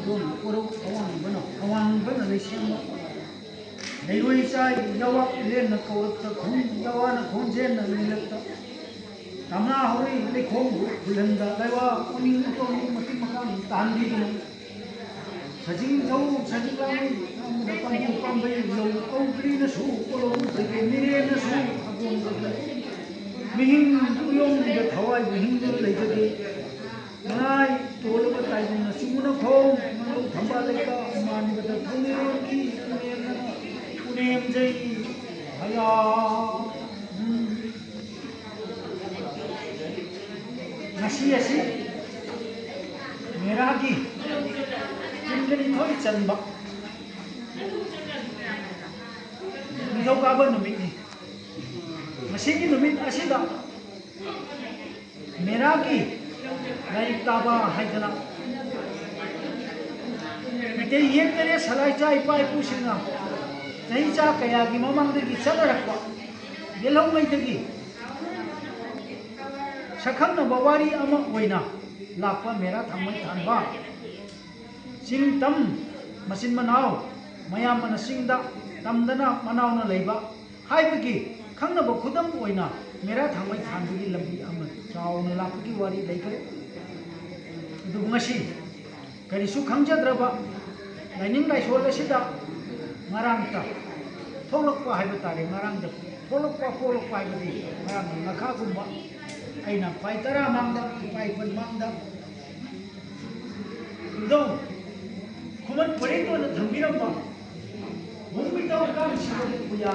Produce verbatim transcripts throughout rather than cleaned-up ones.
ꯀꯣꯔꯧ ꯑꯋꯥꯡꯕꯅ, ꯑꯋꯥꯡꯕꯅ ꯂꯩꯁꯦꯝꯕ꯫ ꯂꯩꯔꯣꯏ ꯆꯥꯏ ꯌꯥꯋꯥ ꯂꯦꯟꯅ ꯀꯧꯔꯛꯇ, ꯈꯣꯡ ꯌꯥꯋꯥꯅ ꯈꯣꯟꯖꯦꯜꯅ ꯂꯤꯂꯛꯇ꯫ ꯇꯝꯅꯥ ꯍꯧꯔꯤ ꯂꯩꯈꯣꯝꯕꯨ ꯈꯨꯜꯍꯟꯗ, ꯂꯩꯋꯥ ꯎꯅꯤꯡ ꯎꯇꯣꯡ ꯃꯇꯤꯛ ꯃꯀꯥꯡ ꯇꯥꯍꯟꯕꯤꯗꯨꯅ꯫ ꯁꯖꯤꯡ ꯊꯧ ꯁꯖꯤꯡ ꯂꯥꯡꯃꯩ ꯑꯃꯗ ꯄꯥꯝꯕꯤ ꯄꯥꯝꯕꯩ ꯂꯧ ꯀꯧꯕ꯭ꯔꯤꯅꯁꯨ ꯀꯣꯂꯧ ꯎꯖꯒꯦ, ꯃꯤꯔꯦꯟꯅꯁꯨ ꯑꯒꯣꯝ ꯎꯖꯒꯦ꯫ ꯃꯤꯍꯤꯡ ꯎꯌꯣꯡꯗ ꯊꯋꯥꯏꯕꯨ ꯍꯤꯡꯗꯨꯅ ꯂꯩꯖꯒꯦ꯫ ꯃꯅꯥꯏ ꯇꯣꯜꯂꯕ ꯇꯥꯏꯕꯪꯅ ꯆꯨꯝꯃꯨꯅ ꯈꯣꯡ, ꯃꯅꯧ ꯊꯝꯕꯥꯜ ꯂꯩꯀꯥ ꯃꯥꯟꯕꯗ ꯊꯧꯅꯦꯝꯒꯤ ꯄꯨꯅꯦꯝꯅ ꯄꯨꯅꯦꯝꯖꯩ꯫ ꯍꯌꯥ꯫ ꯎꯝ꯫ ꯉꯁꯤ ꯑꯁꯤ ꯃꯦꯔꯥꯒꯤ ꯆꯤꯡ ꯅꯤꯊꯣꯏ ꯆꯟꯕ ꯅꯤꯡꯊꯧꯀꯥꯕ ꯅꯨꯃꯤꯠꯅꯤ꯫ ꯉꯁꯤꯒꯤ ꯅꯨꯃꯤꯠ ꯑꯁꯤꯗ ꯃꯦꯔꯥꯒꯤ ꯂꯥꯏꯔꯤꯛ ꯇꯥꯕ ꯍꯥꯏꯗꯅ ꯃꯩꯇꯩ ꯌꯦꯛ ꯇꯔꯦꯠ ꯁꯂꯥꯏꯆꯥ ꯏꯄꯥ ꯏꯄꯨꯁꯤꯡꯅ ꯆꯍꯤ ꯆꯥ ꯀꯌꯥꯒꯤ ꯃꯃꯥꯡꯗꯒꯤ ꯆꯠꯅꯔꯛꯄ ꯌꯦꯜꯍꯧꯉꯩꯗꯒꯤ ꯁꯛꯈꯪꯅꯕ ꯋꯥꯔꯤ ꯑꯃ ꯑꯣꯏꯅ ꯂꯥꯛꯄ ꯃꯦꯔꯥ ꯊꯥꯡꯃꯩ ꯊꯥꯟꯕ꯫ ꯆꯤꯡ ꯇꯝ ꯃꯆꯤꯟ ꯃꯅꯥꯎ ꯃꯌꯥꯝꯕꯅ ꯆꯤꯡꯗ, ꯇꯝꯗꯅ ꯃꯅꯥꯎꯅ ꯂꯩꯕ ꯍꯥꯏꯕꯒꯤ ꯈꯪꯅꯕ ꯈꯨꯗꯝ ꯑꯣꯏꯅ ꯃꯦꯔꯥ ꯊꯥꯡꯃꯩ ꯊꯥꯟꯕꯒꯤ ꯂꯝꯕꯤ ꯑꯃ ꯆꯥꯎꯅ ꯂꯥꯛꯄꯒꯤ ꯋꯥꯔꯤ ꯂꯩꯈ꯭ꯔꯦ꯫ ꯑꯗꯨꯕꯨ ꯉꯁꯤ ꯀꯔꯤꯁꯨ ꯈꯪꯖꯗ꯭ꯔꯕ ꯂꯥꯏꯅꯤꯡ ꯂꯥꯏꯁꯣꯜ ꯑꯁꯤꯗ ꯉꯔꯥꯡꯇ ꯊꯣꯛꯂꯛꯄ ꯍꯥꯏꯕ ꯇꯥꯔꯦ, ꯉꯔꯥꯡꯗ ꯊꯣꯛꯂꯛꯄ, ꯄꯣꯛꯂꯛꯄ ꯍꯥꯏꯕꯗꯤ ꯉꯔꯥꯡ ꯉꯈꯥꯒꯨꯝꯕ꯫ ꯑꯩꯅ ꯄꯥꯏ ꯇꯔꯥ ꯃꯥꯡꯗ, ꯏꯄꯥ ꯏꯄꯨ ꯃꯥꯡꯗ ꯈꯨꯗꯧ ꯈꯨꯃꯟ ꯄꯔꯦꯡꯗ ꯑꯣꯏꯅ ꯊꯝꯕꯤꯔꯝꯕ ꯃꯨꯡꯃꯤꯇꯧ ꯀꯥꯡꯁꯤꯕꯒꯤ ꯄꯨꯌꯥ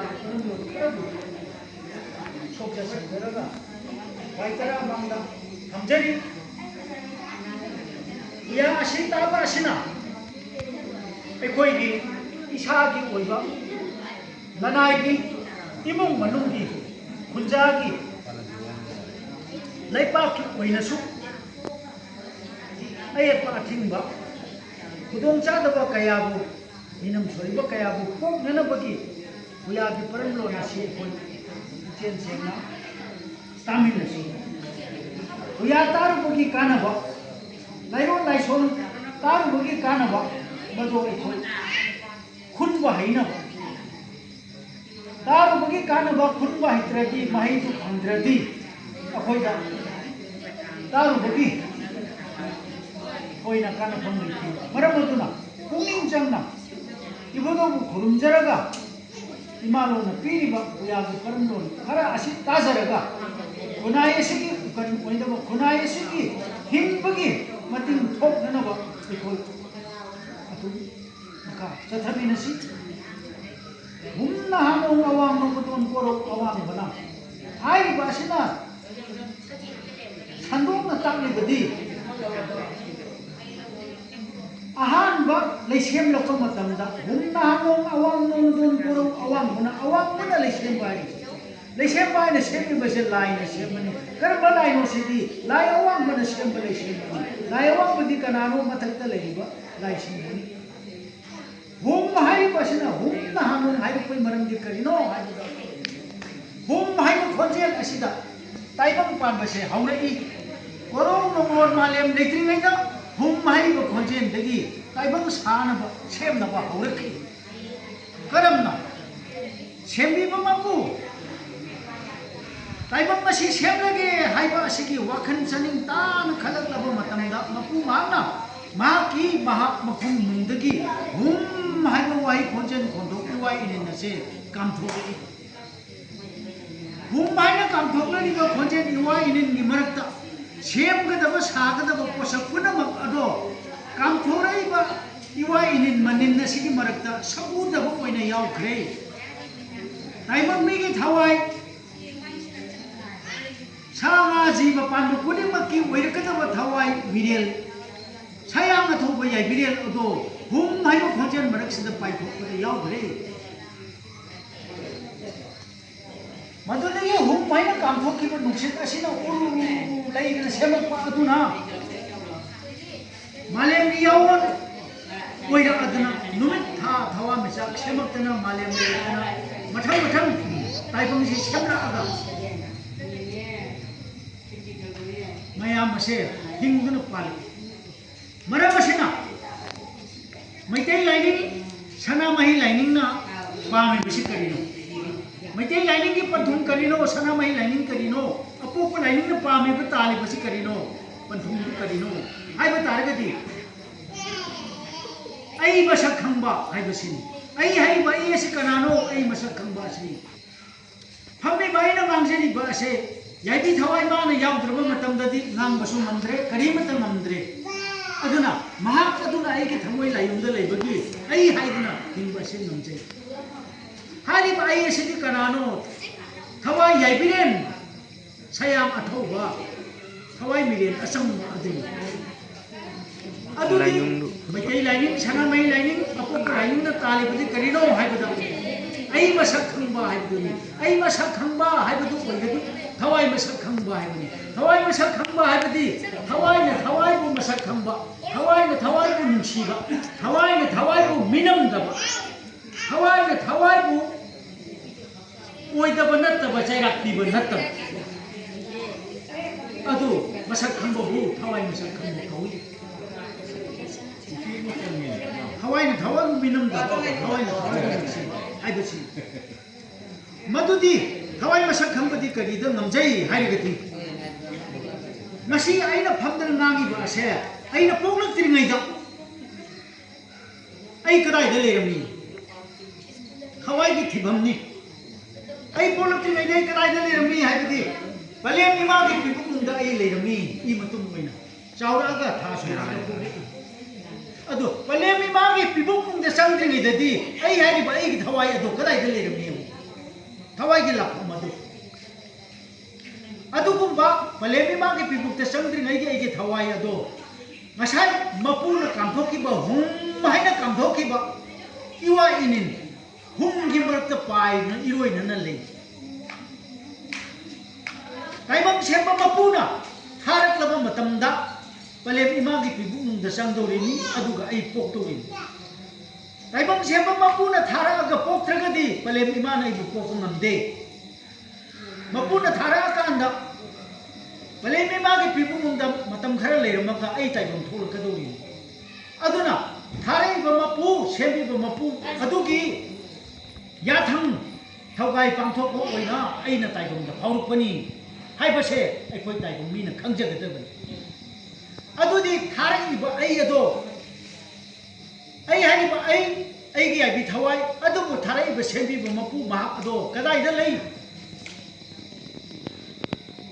ꯈꯔꯕꯨ ꯁꯣꯛꯆ ꯁꯟꯖꯔꯒ ꯄꯥꯏ ꯇꯔꯥ ꯃꯥꯡꯗ ꯊꯝꯖꯔꯤ꯫ ꯄꯨꯌꯥ ꯑꯁꯤ ꯇꯥꯕ ꯑꯁꯤꯅ ꯑꯩꯈꯣꯏꯒꯤ ꯏꯁꯥꯒꯤ ꯑꯣꯏꯕ ꯂꯅꯥꯏꯒꯤ, ꯏꯃꯨꯡ ꯃꯅꯨꯡꯒꯤ, ꯈꯨꯟꯖꯥꯒꯤ, ꯂꯩꯄꯥꯛꯀꯤ ꯑꯣꯏꯅꯁꯨ ꯑꯌꯦꯠꯄ ꯑꯊꯤꯡꯕ, ꯈꯨꯗꯣꯡꯆꯥꯗꯕ ꯀꯌꯥꯕꯨ, ꯃꯤꯅꯝ ꯁꯣꯏꯕ ꯀꯌꯥꯕꯨ ꯀꯣꯛꯅꯅꯕꯒꯤ ꯄꯨꯌꯥꯒꯤ ꯄꯔꯝꯂꯣꯟ ꯑꯁꯤ ꯑꯩꯈꯣꯏ ꯄꯨꯛꯆꯦꯜ ꯁꯦꯡꯅ ꯇꯥꯃꯤꯟꯅꯁꯤ꯫ ꯄꯨꯌꯥ ꯇꯥꯔꯨꯕꯒꯤ ꯀꯥꯟꯅꯕ, ꯂꯥꯏꯔꯣꯟ ꯂꯥꯏꯁꯣꯟ ꯇꯥꯔꯨꯕ ꯒꯤ ꯀꯥꯟꯅꯕ ꯃꯗꯨ ꯑꯩꯈꯣꯏ ꯈꯨꯟꯕ ꯍꯩꯅꯕ꯫ ꯇꯥꯔꯨꯕꯒꯤ ꯀꯥꯟꯅꯕ ꯈꯨꯟꯕ ꯍꯩꯇ꯭ꯔꯗꯤ, ꯃꯍꯩꯗꯨ ꯐꯪꯗ꯭ꯔꯗꯤ ꯑꯩꯈꯣꯏꯗ ꯇꯥꯔꯨꯕꯒꯤ ꯑꯣꯏꯅ ꯀꯥꯟꯅꯐꯝ ꯂꯩꯇꯦ꯫ ꯃꯔꯝ ꯑꯗꯨꯅ ꯄꯨꯛꯅꯤꯡ ꯆꯪꯅ ꯏꯕꯨꯙꯧꯕꯨ ꯈꯨꯔꯨꯝꯖꯔꯒ, ꯏꯃꯥꯂꯣꯟꯅ ꯄꯤꯔꯤꯕ ꯄꯨꯌꯥꯒꯤ ꯀꯔꯝꯂꯣꯟ ꯈꯔ ꯑꯁꯤ ꯇꯥꯖꯔꯒ, ꯈꯨꯟꯅꯥꯏ ꯑꯁꯤꯒꯤ ꯎꯀꯟ ꯑꯣꯏꯅꯕ, ꯈꯨꯟꯅꯥꯏ ꯑꯁꯤꯒꯤ ꯍꯤꯡꯕꯒꯤ ꯃꯇꯤꯡ ꯊꯣꯛꯅꯅꯕ ꯑꯩꯈꯣꯏ ꯑꯗꯨꯝ ꯃꯈꯥ ꯆꯠꯊꯃꯤꯟꯅꯁꯤ꯫ ꯍꯨꯝꯅ ꯍꯥꯅꯣꯡ ꯑꯋꯥꯡ ꯅꯣꯡꯃꯗꯣꯟ ꯀꯣꯔꯧ ꯑꯋꯥꯡꯕꯅ ꯍꯥꯏꯔꯤꯕ ꯑꯁꯤꯅ ꯁꯟꯗꯣꯛꯅ ꯇꯥꯛꯂꯤꯕꯗꯤ, ꯑꯍꯥꯟꯕ ꯂꯩꯁꯦꯝꯂꯛꯄ ꯃꯇꯝꯗ ꯍꯨꯝꯅ ꯍꯥꯅꯣꯡ ꯑꯋꯥꯡ ꯅꯣꯡꯃꯗꯣꯟ ꯀꯣꯔꯧ ꯑꯋꯥꯡꯕꯅ, ꯑꯋꯥꯡꯕꯅ ꯂꯩꯁꯦꯝꯕ ꯍꯥꯏꯔꯤꯁꯦ꯫ ꯂꯩꯁꯦꯝꯕ ꯍꯥꯏꯅ ꯁꯦꯝꯃꯤꯕꯁꯦ ꯂꯥꯏꯅ ꯁꯦꯝꯕꯅꯤ꯫ ꯀꯔꯝꯕ ꯂꯥꯏꯅꯣ ꯁꯤꯗꯤ? ꯂꯥꯏ ꯑꯋꯥꯡꯕꯅ ꯁꯦꯝꯕ ꯂꯩꯁꯦꯝꯕꯅꯤ꯫ ꯂꯥꯏ ꯑꯋꯥꯡꯕꯗꯤ ꯀꯅꯥꯅꯣ? ꯃꯊꯛꯇ ꯂꯩꯔꯤꯕ ꯂꯥꯏꯁꯤꯡꯕꯨꯅꯤ꯫ ꯍꯨꯝ ꯍꯥꯏꯔꯤꯕ ꯑꯁꯤꯅ ꯍꯨꯝꯅ ꯍꯥꯅꯣꯡ ꯍꯥꯏꯔꯛꯄꯒꯤ ꯃꯔꯝꯗꯤ ꯀꯔꯤꯅꯣ ꯍꯥꯏꯕꯗ, ꯍꯨꯝ ꯍꯥꯏꯕ ꯈꯣꯟꯖꯦꯜ ꯑꯁꯤꯗ ꯇꯥꯏꯕꯪ ꯄꯥꯟꯕꯁꯦ ꯍꯧꯔꯛꯏ꯫ ꯀꯣꯔꯧ ꯅꯣꯡꯂꯣꯟ ꯃꯥꯂꯦꯝ ꯂꯩꯇ꯭ꯔꯤꯉꯩꯗ ꯍꯨꯝ ꯍꯥꯏꯔꯤꯕ ꯈꯣꯟꯖꯦꯜꯗꯒꯤ ꯇꯥꯏꯕꯪ ꯁꯥꯅꯕ, ꯁꯦꯝꯅꯕ ꯍꯧꯔꯛꯈꯤ꯫ ꯀꯔꯝꯅ? ꯁꯦꯝꯕꯤꯕ ꯃꯄꯨ, ꯇꯥꯏꯕꯪ ꯑꯁꯤ ꯁꯦꯝꯂꯒꯦ ꯍꯥꯏꯕ ꯑꯁꯤꯒꯤ ꯋꯥꯈꯜ ꯆꯅꯤꯡ ꯇꯥꯅ ꯈꯜꯂꯛꯂꯕ ꯃꯇꯝꯗ, ꯃꯄꯨ ꯃꯍꯥꯛꯅ ꯃꯍꯥꯛꯀꯤ ꯃꯍꯥꯛ ꯃꯈꯨꯝ ꯅꯨꯡꯗꯒꯤ ꯍꯨꯝ ꯍꯥꯏꯕ ꯋꯥꯍꯩ ꯈꯣꯟꯖꯦꯜ ꯈꯣꯟꯗꯣꯛ ꯏꯋꯥ ꯏꯅꯤꯟ ꯑꯁꯦ ꯀꯥꯝꯊꯣꯛꯂꯛꯏ꯫ ꯍꯨꯝ ꯍꯥꯏꯅ ꯀꯥꯝꯊꯣꯛꯂꯛꯂꯤꯕ ꯈꯣꯟꯖꯦꯜ ꯏꯋꯥ ꯏꯅꯤꯟꯒꯤ ꯃꯔꯛꯇ ꯁꯦꯝꯒꯗꯕ, ꯁꯥꯒꯗꯕ ꯄꯣꯠꯁꯛ ꯄꯨꯝꯅꯃꯛ ꯑꯗꯣ ꯀꯥꯝꯊꯣꯔꯛꯏꯕ ꯏꯋꯥ ꯏꯅꯤꯟ ꯃꯅꯤꯟ ꯑꯁꯤꯒꯤ ꯃꯔꯛꯇ ꯁꯛꯎꯗꯕ ꯑꯣꯏꯅ ꯌꯥꯎꯈ꯭ꯔꯦ꯫ ꯇꯥꯏꯕꯪ ꯃꯤꯒꯤ ꯊꯋꯥꯏ, ꯁꯥ ꯉꯥ ꯖꯤꯕ ꯄꯥꯟꯕ ꯈꯨꯗꯤꯡꯃꯛꯀꯤ ꯑꯣꯏꯔꯛꯀꯗꯕ ꯊꯋꯥꯏ ꯃꯤꯔꯦꯜ, ꯁꯌꯥꯡ ꯑꯊꯧꯕ ꯌꯥꯏꯕꯤꯔꯦꯜ ꯑꯗꯣ ꯍꯨꯝ ꯍꯥꯏꯕ ꯈꯣꯟꯖꯦꯜ ꯃꯔꯛꯁꯤꯗ ꯄꯥꯏꯊꯣꯛꯄꯗ ꯌꯥꯎꯈ꯭ꯔꯦ꯫ ꯃꯗꯨꯗꯒꯤ ꯍꯨꯝ ꯍꯥꯏꯅ ꯀꯥꯝꯊꯣꯛꯈꯤꯕ ꯅꯨꯡꯁꯤꯠ ꯑꯁꯤꯅ ꯎꯔꯨ ꯂꯩꯗꯅ ꯁꯦꯝꯃꯛꯄ ꯑꯗꯨꯅ ꯃꯥꯂꯦꯝꯒꯤ ꯌꯥꯑꯣꯟ ꯑꯣꯏꯔꯛꯑꯗꯅ, ꯅꯨꯃꯤꯠ ꯊꯥ ꯊꯋꯥꯟꯃꯤꯆꯥꯛ ꯁꯦꯝꯃꯛꯇꯅ, ꯃꯥꯂꯦꯝ ꯂꯩꯔꯛꯇꯅ, ꯃꯊꯪ ꯃꯊꯪ ꯇꯥꯏꯕꯪꯁꯤ ꯁꯦꯝꯂꯛꯑꯒ ꯃꯌꯥꯝ ꯑꯁꯦ ꯍꯤꯡꯗꯨꯅ ꯄꯥꯜꯂꯤ꯫ ꯃꯔꯝ ꯑꯁꯤꯅ ꯃꯩꯇꯩ ꯂꯥꯏꯅꯤꯡ, ꯁꯅꯥꯃꯍꯤ ꯂꯥꯏꯅꯤꯡꯅ ꯄꯥꯝꯃꯤꯕꯁꯤ ꯀꯔꯤꯅꯣ? ꯃꯩꯇꯩ ꯂꯥꯏꯅꯤꯡꯒꯤ ꯄꯟꯊꯨꯡ ꯀꯔꯤꯅꯣ? ꯁꯅꯥꯃꯍꯤ ꯂꯥꯏꯅꯤꯡ ꯀꯔꯤꯅꯣ? ꯑꯄꯣꯛꯄ ꯂꯥꯏꯅꯤꯡꯅ ꯄꯥꯝꯃꯤꯕ, ꯇꯥꯜꯂꯤꯕꯁꯤ ꯀꯔꯤꯅꯣ? ꯄꯟꯊꯨꯡꯗꯨ ꯀꯔꯤꯅꯣ ꯍꯥꯏꯕ ꯇꯥꯔꯒꯗꯤ, ꯑꯩ ꯃꯁꯛ ꯈꯪꯕ ꯍꯥꯏꯕꯁꯤꯅꯤ꯫ ꯑꯩ ꯍꯥꯏꯔꯤꯕ ꯑꯩ ꯑꯁꯤ ꯀꯅꯥꯅꯣ? ꯑꯩ ꯃꯁꯛ ꯈꯪꯕ ꯑꯁꯤꯅꯤ꯫ ꯐꯝꯃꯤꯕ ꯑꯩꯅ ꯉꯥꯡꯖꯔꯤꯕ ꯑꯁꯦ ꯌꯥꯏꯕꯤ ꯊꯋꯥꯏ ꯃꯥꯅ ꯌꯥꯎꯗ꯭ꯔꯕ ꯃꯇꯝꯗꯗꯤ ꯉꯥꯡꯕꯁꯨ ꯉꯝꯗ꯭ꯔꯦ, ꯀꯔꯤꯃꯠꯇ ꯉꯝꯗ꯭ꯔꯦ꯫ ꯑꯗꯨꯅ ꯃꯍꯥꯛ ꯑꯗꯨꯅ ꯑꯩꯒꯤ ꯊꯃꯣꯏ ꯂꯥꯏꯌꯨꯝꯗ ꯂꯩꯕꯒꯤ ꯑꯩ ꯍꯥꯏꯗꯨꯅ ꯍꯤꯡꯕ ꯑꯁꯤ ꯉꯝꯖꯩ꯫ ꯍꯥꯏꯔꯤꯕ ꯑꯩ ꯑꯁꯤꯗꯤ ꯀꯅꯥꯅꯣ? ꯊꯋꯥꯏ ꯌꯥꯏꯕꯤꯔꯦꯟ ꯁꯌꯥꯝ ꯑꯊꯧꯕ, ꯊꯋꯥꯏ ꯃꯤꯔꯦꯟ ꯑꯆꯝꯕ ꯑꯗꯨꯅꯤ꯫ ꯑꯗꯨꯗꯤ ꯂꯥꯏꯅꯤꯡꯗꯨ ꯃꯩꯇꯩ ꯂꯥꯏꯅꯤꯡ, ꯁꯅꯥꯃꯍꯤ ꯂꯥꯏꯅꯤꯡ, ꯑꯄꯣꯛꯄ ꯂꯥꯏꯅꯤꯡꯅ ꯇꯥꯜꯂꯤꯕꯗꯤ ꯀꯔꯤꯅꯣ ꯍꯥꯏꯕꯗ, ꯑꯩ ꯃꯁꯛ ꯈꯪꯕ ꯍꯥꯏꯕꯗꯨꯅꯤ꯫ ꯑꯩ ꯃꯁꯛ ꯈꯪꯕ ꯍꯥꯏꯕꯗꯨ ꯑꯣꯏꯒꯅꯤ, ꯊꯋꯥꯏ ꯃꯁꯛ ꯈꯪꯕ ꯍꯥꯏꯕꯅꯤ꯫ ꯊꯋꯥꯏ ꯃꯁꯛ ꯈꯪꯕ ꯍꯥꯏꯕꯗꯤ ꯊꯋꯥꯏꯅ ꯊꯋꯥꯏꯕꯨ ꯃꯁꯛ ꯈꯪꯕ, ꯊꯋꯥꯏꯅ ꯊꯋꯥꯏꯕꯨ ꯅꯨꯡꯁꯤꯕ, ꯊꯋꯥꯏꯅ ꯊꯋꯥꯏꯕꯨ ꯃꯤꯅꯝꯗꯕ, ꯊꯋꯥꯏꯅ ꯊꯋꯥꯏꯕꯨ ꯑꯣꯏꯗꯕ ꯅꯠꯇꯕ, ꯆꯩꯔꯥꯛ ꯄꯤꯕ ꯅꯠꯇꯕ꯫ ꯑꯗꯨ ꯃꯁꯛ ꯈꯪꯕꯕꯨ ꯊꯋꯥꯏ ꯃꯁꯛ ꯈꯪꯕ ꯀꯧꯏ꯫ ꯊꯋꯥꯏꯅ ꯊꯋꯥꯏꯕꯨ ꯃꯤꯅꯝꯗꯕ, ꯊꯋꯥꯏꯅ ꯊꯋꯥꯏꯕꯨ ꯅꯨꯡꯁꯤꯕ ꯍꯥꯏꯕꯁꯤ꯫ ꯃꯗꯨꯗꯤ ꯊꯋꯥꯏ ꯃꯁꯛ ꯈꯪꯕꯗꯤ ꯀꯔꯤꯗ ꯉꯝꯖꯩ ꯍꯥꯏꯔꯒꯗꯤ, ꯉꯁꯤ ꯑꯩꯅ ꯐꯝꯗꯅ ꯉꯥꯡꯉꯤꯕ ꯑꯁꯦ ꯑꯩꯅ ꯄꯣꯛꯂꯛꯇ꯭ꯔꯤꯉꯩꯗ ꯑꯩ ꯀꯗꯥꯏꯗ ꯂꯩꯔꯝꯃꯤ? ꯊꯋꯥꯏꯒꯤ ꯐꯤꯕꯝꯅꯤ꯫ ꯑꯩ ꯄꯣꯛꯂꯛꯇ꯭ꯔꯤꯉꯩꯗ ꯑꯩ ꯀꯗꯥꯏꯗ ꯂꯩꯔꯝꯃꯤ ꯍꯥꯏꯕꯗꯤ, ꯄꯂꯦꯝ ꯏꯃꯥꯒꯤ ꯄꯤꯕꯨꯛꯅꯨꯡꯗ ꯑꯩ ꯂꯩꯔꯝꯃꯤ꯫ ꯏ ꯃꯇꯨꯝ ꯑꯣꯏꯅ ꯆꯥꯎꯔꯛꯑꯒ ꯊꯥ ꯁꯨꯔꯛꯑꯒ ꯄꯣꯛꯂꯛꯏ꯫ ꯑꯗꯣ ꯄꯂꯦꯝ ꯏꯃꯥꯒꯤ ꯄꯤꯕꯨꯛꯅꯨꯡꯗ ꯆꯪꯗ꯭ꯔꯤꯉꯩꯗꯗꯤ ꯑꯩ ꯍꯥꯏꯔꯤꯕ ꯑꯩꯒꯤ ꯊꯋꯥꯏ ꯑꯗꯣ ꯀꯗꯥꯏꯗ ꯂꯩꯔꯝꯃꯤ? ꯊꯋꯥꯏꯒꯤ ꯂꯥꯛꯐꯝ ꯑꯗꯨ꯫ ꯑꯗꯨꯒꯨꯝꯕ ꯄꯂꯦꯝ ꯏꯃꯥꯒꯤ ꯄꯤꯕꯨꯛꯇ ꯆꯪꯗ꯭ꯔꯤꯉꯩꯒꯤ ꯑꯩꯒꯤ ꯊꯋꯥꯏ ꯑꯗꯣ ꯉꯁꯥꯏ ꯃꯄꯨꯅ ꯀꯥꯝꯊꯣꯛꯈꯤꯕ, ꯍꯨꯝ ꯍꯥꯏꯅ ꯀꯥꯝꯊꯣꯛꯈꯤꯕ ꯏꯋꯥ ꯏꯅꯤꯟ, ꯍꯨꯝꯒꯤ ꯃꯔꯛꯇ ꯄꯥꯏꯗꯨꯅ ꯏꯔꯣꯏꯅꯅ ꯂꯩ꯫ ꯇꯥꯏꯕꯪ ꯁꯦꯝꯕ ꯃꯄꯨꯅ ꯊꯥꯔꯛꯂꯕ ꯃꯇꯝꯗ ꯄꯂꯦꯝ ꯏꯃꯥꯒꯤ ꯄꯤꯕꯨꯛꯅꯨꯡꯗ ꯆꯪꯗꯧꯔꯤꯅꯤ, ꯑꯗꯨꯒ ꯑꯩ ꯄꯣꯛꯇꯧꯔꯤꯅꯤ꯫ ꯇꯥꯏꯕꯪ ꯁꯦꯝꯕ ꯃꯄꯨꯅ ꯊꯥꯔꯛꯑꯒ ꯄꯣꯛꯇ꯭ꯔꯒꯗꯤ ꯄꯂꯦꯝ ꯏꯃꯥꯅ ꯑꯩꯕꯨ ꯄꯣꯛꯄ ꯉꯝꯗꯦ꯫ ꯃꯄꯨꯅ ꯊꯥꯔꯛꯑꯀꯥꯟꯗ ꯄꯂꯦꯝ ꯏꯃꯥꯒꯤ ꯄꯤꯕꯨꯡꯗ ꯃꯇꯝ ꯈꯔ ꯂꯩꯔꯝꯃꯒ ꯑꯩ ꯇꯥꯏꯕꯪ ꯊꯣꯛꯂꯛꯀꯗꯧꯔꯤꯅꯤ꯫ ꯑꯗꯨꯅ ꯊꯥꯔꯛꯏꯕ ꯃꯄꯨ, ꯁꯦꯝꯕꯤꯕ ꯃꯄꯨ ꯑꯗꯨꯒꯤ ꯌꯥꯊꯪ ꯊꯧꯒꯥꯏ ꯄꯥꯡꯊꯣꯛꯄ ꯑꯣꯏꯅ ꯑꯩꯅ ꯇꯥꯏꯕꯪꯗ ꯐꯥꯎꯔꯛꯄꯅꯤ ꯍꯥꯏꯕꯁꯦ ꯑꯩꯈꯣꯏ ꯇꯥꯏꯕꯪ ꯃꯤꯅ ꯈꯪꯖꯒꯗꯕꯅꯤ꯫ ꯑꯗꯨꯗꯤ ꯊꯥꯔꯛꯏꯕ ꯑꯩ ꯑꯗꯣ, ꯑꯩ ꯍꯥꯏꯔꯤꯕ ꯑꯩ, ꯑꯩꯒꯤ ꯌꯥꯏꯕꯤ ꯊꯋꯥꯏ ꯑꯗꯨꯕꯨ ꯊꯥꯔꯛꯏꯕ ꯁꯦꯝꯕꯤꯕ ꯃꯄꯨ ꯃꯍꯥꯛ ꯑꯗꯣ ꯀꯗꯥꯏꯗ ꯂꯩ?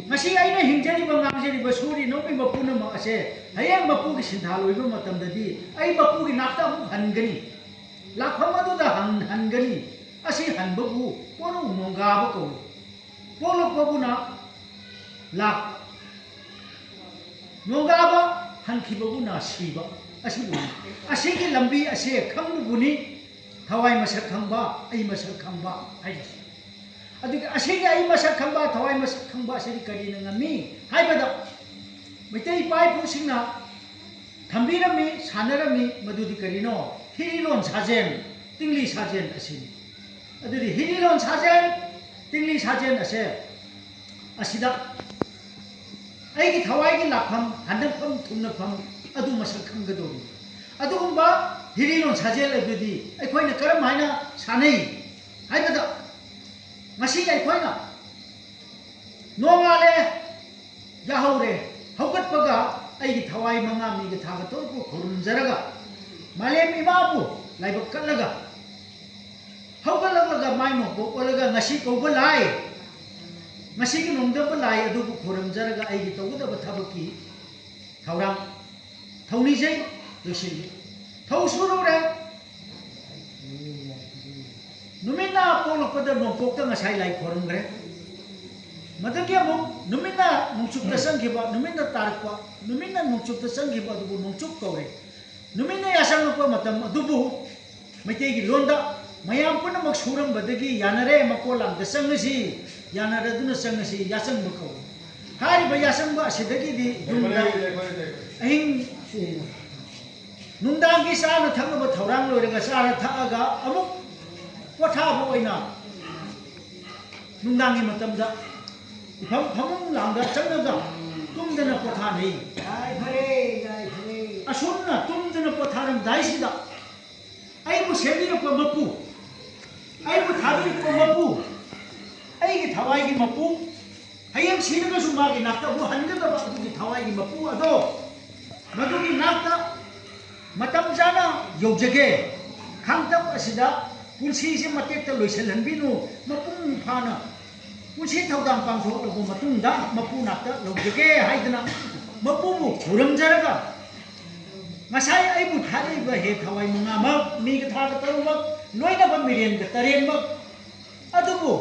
ꯉꯁꯤ ꯑꯩꯅ ꯍꯤꯡꯖꯔꯤꯕ, ꯉꯥꯡꯖꯔꯤꯕ, ꯁꯨꯔꯤ ꯅꯣꯝꯃꯤꯕ ꯄꯨꯝꯅꯃꯛ ꯑꯁꯦ ꯍꯌꯦꯡ ꯃꯄꯨꯒꯤ ꯁꯤꯟꯊꯥ ꯂꯣꯏꯕ ꯃꯇꯝꯗꯗꯤ ꯑꯩ ꯃꯄꯨꯒꯤ ꯅꯥꯛꯇ ꯑꯃꯨꯛ ꯍꯟꯒꯅꯤ, ꯂꯥꯛꯐꯝ ꯑꯗꯨꯗ ꯍꯟ-, ꯍꯟꯒꯅꯤ꯫ ꯑꯁꯤ ꯍꯟꯕꯕꯨ ꯀꯣꯅꯨꯡ ꯅꯣꯡꯒꯥꯕ ꯀꯧꯏ꯫ ꯄꯣꯛꯂꯛꯄꯕꯨꯅ ꯂꯥꯛꯄ, ꯅꯣꯡꯒꯥꯕ ꯍꯟꯈꯤꯕꯕꯨꯅ ꯁꯤꯕ꯫ ꯑꯁꯤꯕꯨꯅꯤ꯫ ꯑꯁꯤꯒꯤ ꯂꯝꯕꯤ ꯑꯁꯦ ꯈꯪꯕꯕꯨꯅꯤ ꯊꯋꯥꯏ ꯃꯁꯛ ꯈꯪꯕ, ꯑꯩ ꯃꯁꯛ ꯈꯪꯕ ꯍꯥꯏꯔꯤꯁꯦ꯫ ꯑꯗꯨꯒ ꯑꯁꯤꯒꯤ ꯑꯩ ꯃꯁꯛ ꯈꯪꯕ, ꯊꯋꯥꯏ ꯃꯁꯛ ꯈꯪꯕ ꯑꯁꯤꯗꯤ ꯀꯔꯤꯅ ꯉꯝꯃꯤ ꯍꯥꯏꯕꯗ, ꯃꯩꯇꯩ ꯏꯄꯥ ꯏꯄꯨꯁꯤꯡꯅ ꯊꯝꯕꯤꯔꯝꯃꯤ, ꯁꯥꯟꯅꯔꯝꯃꯤ, ꯃꯗꯨꯗꯤ ꯀꯔꯤꯅꯣ? ꯍꯤꯔꯤꯂꯣꯟ ꯁꯥꯖꯦꯜ, ꯇꯤꯡꯂꯤ ꯁꯥꯖꯦꯜ ꯑꯁꯤꯅꯤ꯫ ꯑꯗꯨꯗꯤ ꯍꯤꯔꯤꯂꯣꯟ ꯁꯥꯖꯦꯜ, ꯇꯤꯡꯂꯤ ꯁꯥꯖꯦꯜ ꯑꯁꯦ, ꯑꯁꯤꯗ ꯑꯩꯒꯤ ꯊꯋꯥꯏꯒꯤ ꯂꯥꯛꯐꯝ, ꯍꯟꯗꯛꯐꯝ, ꯊꯨꯡꯅꯐꯝ ꯑꯗꯨ ꯃꯁꯛ ꯈꯪꯒꯗꯧꯔꯤ꯫ ꯑꯗꯨꯒꯨꯝꯕ ꯍꯤꯔꯤꯂꯣꯟ ꯁꯥꯖꯦꯜ ꯑꯗꯨꯗꯤ ꯑꯩꯈꯣꯏꯅ ꯀꯔꯝ ꯍꯥꯏꯅ ꯁꯥꯟꯅꯩ ꯍꯥꯏꯕꯗ, ꯉꯁꯤ ꯑꯩꯈꯣꯏꯅ ꯅꯣꯡꯉꯥꯜꯂꯦ, ꯌꯥꯍꯧꯔꯦ, ꯍꯧꯒꯠꯄꯒ ꯑꯩꯒꯤ ꯊꯋꯥꯏ ꯃꯉꯥ ꯃꯤꯒ ꯊꯥꯒ ꯇꯔꯨꯛꯄꯨ ꯈꯨꯔꯨꯝꯖꯔꯒ, ꯃꯥꯂꯦꯝ ꯏꯃꯥꯕꯨ ꯂꯥꯏꯕꯛ ꯀꯠꯂꯒ, ꯍꯧꯒꯠꯂꯛꯂꯒ ꯃꯥꯏ ꯅꯣꯡꯄꯣꯛ ꯑꯣꯜꯂꯒ ꯉꯁꯤ ꯀꯧꯕ ꯂꯥꯏ, ꯉꯁꯤꯒꯤ ꯅꯣꯡꯗꯝꯕ ꯂꯥꯏ ꯑꯗꯨꯕꯨ ꯈꯨꯔꯨꯝꯖꯔꯒ ꯑꯩꯒꯤ ꯇꯧꯒꯗꯕ ꯊꯕꯛꯀꯤ ꯊꯧꯔꯥꯡ, ꯊꯧꯅꯤꯖꯩ, ꯂꯣꯏꯁꯤꯜꯂꯤ꯫ ꯊꯧ ꯁꯨꯔꯨꯔꯦ꯫ ꯅꯨꯃꯤꯠꯅ ꯄꯣꯛꯂꯛꯄꯗ ꯅꯣꯡꯄꯣꯛꯇ ꯉꯁꯥꯏ ꯂꯥꯏ ꯈꯣꯏꯔꯝꯈ꯭ꯔꯦ꯫ ꯃꯗꯨꯒꯤ ꯑꯃꯨꯛ ꯅꯨꯃꯤꯠꯅ ꯅꯣꯡꯆꯨꯞꯇ ꯆꯪꯈꯤꯕ, ꯅꯨꯃꯤꯠꯅ ꯇꯥꯔꯛꯄ, ꯅꯨꯃꯤꯠꯅ ꯅꯣꯡꯆꯨꯞꯇ ꯆꯪꯈꯤꯕ ꯑꯗꯨꯕꯨ ꯅꯣꯡꯆꯨꯞ ꯀꯧꯔꯦ꯫ ꯅꯨꯃꯤꯠꯅ ꯌꯥꯆꯪꯉꯛꯄ ꯃꯇꯝ ꯑꯗꯨꯕꯨ ꯃꯩꯇꯩꯒꯤ ꯂꯣꯟꯗ ꯃꯌꯥꯝ ꯄꯨꯝꯅꯃꯛ ꯁꯨꯔꯝꯕꯗꯒꯤ ꯌꯥꯅꯔꯦ, ꯃꯀꯣꯜ ꯂꯥꯡꯗ ꯆꯪꯉꯁꯤ, ꯌꯥꯅꯔꯗꯨꯅ ꯆꯪꯉꯁꯤ, ꯌꯥꯆꯪꯕ ꯀꯧꯏ꯫ ꯍꯥꯏꯔꯤꯕ ꯌꯥꯆꯪꯕ ꯑꯁꯤꯗꯒꯤꯗꯤ ꯌꯨꯝꯗ ꯑꯍꯤꯡ, ꯅꯨꯡꯗꯥꯡꯒꯤ ꯆꯥꯅ ꯊꯛꯅꯕ ꯊꯧꯔꯥꯡ ꯂꯣꯏꯔꯒ ꯆꯥꯔ ꯊꯛꯑꯒ ꯑꯃꯨꯛ ꯄꯣꯊꯥꯕ ꯑꯣꯏꯅ ꯅꯨꯡꯗꯥꯡꯒꯤ ꯃꯇꯝꯗ ꯏꯐꯝ ꯐꯃꯨꯡ ꯂꯥꯡꯗ ꯆꯪꯉꯒ ꯇꯨꯝꯗꯅ ꯄꯣꯊꯥꯅꯩ꯫ ꯌꯥꯏꯐꯔꯦ, ꯌꯥꯏꯐꯔꯦ꯫ ꯑꯁꯨꯝꯅ ꯇꯨꯝꯗꯅ ꯄꯣꯊꯥ ꯂꯥꯛꯂꯝꯗꯥꯏꯁꯤꯗ ꯑꯩꯕꯨ ꯁꯦꯝꯕꯤꯔꯛꯄ ꯃꯄꯨ, ꯑꯩꯕꯨ ꯊꯥꯕꯤꯔꯛꯄ ꯃꯄꯨ, ꯑꯩꯒꯤ ꯊꯋꯥꯏꯒꯤ ꯃꯄꯨ, ꯍꯌꯦꯡ ꯁꯤꯔꯒꯁꯨ ꯃꯥꯒꯤ ꯅꯥꯛꯇ ꯑꯃꯨꯛ ꯍꯟꯒꯗꯕ ꯑꯗꯨꯒꯤ ꯊꯋꯥꯏꯒꯤ ꯃꯄꯨ ꯑꯗꯣ, ꯃꯗꯨꯒꯤ ꯅꯥꯛꯇ ꯃꯇꯝ ꯆꯥꯅ ꯌꯧꯖꯒꯦ꯫ ꯈꯥꯡꯇꯝ ꯑꯁꯤꯗ ꯄꯨꯟꯁꯤꯁꯦ ꯃꯇꯦꯛꯇ ꯂꯣꯏꯁꯤꯜꯍꯟꯕꯤꯅꯨ, ꯃꯄꯨꯡ ꯐꯥꯅ ꯄꯨꯟꯁꯤ ꯊꯧꯗꯥꯡ ꯄꯥꯡꯊꯣꯛꯂꯕ ꯃꯇꯨꯡꯗ ꯃꯄꯨ ꯅꯥꯛꯇ ꯂꯧꯖꯒꯦ ꯍꯥꯏꯗꯅ ꯃꯄꯨꯕꯨ ꯈꯨꯔꯨꯝꯖꯔꯒ, ꯉꯁꯥꯏ ꯑꯩꯕꯨ ꯊꯥꯔꯛꯏꯕ ꯍꯦ ꯊꯋꯥꯏ ꯃꯉꯥꯃꯛ, ꯃꯤꯒ ꯊꯥꯒ ꯇꯔꯨꯛꯃꯛ, ꯂꯣꯏꯅꯕ ꯃꯤꯔꯦꯟꯒ ꯇꯔꯦꯠꯃꯛ ꯑꯗꯨꯕꯨ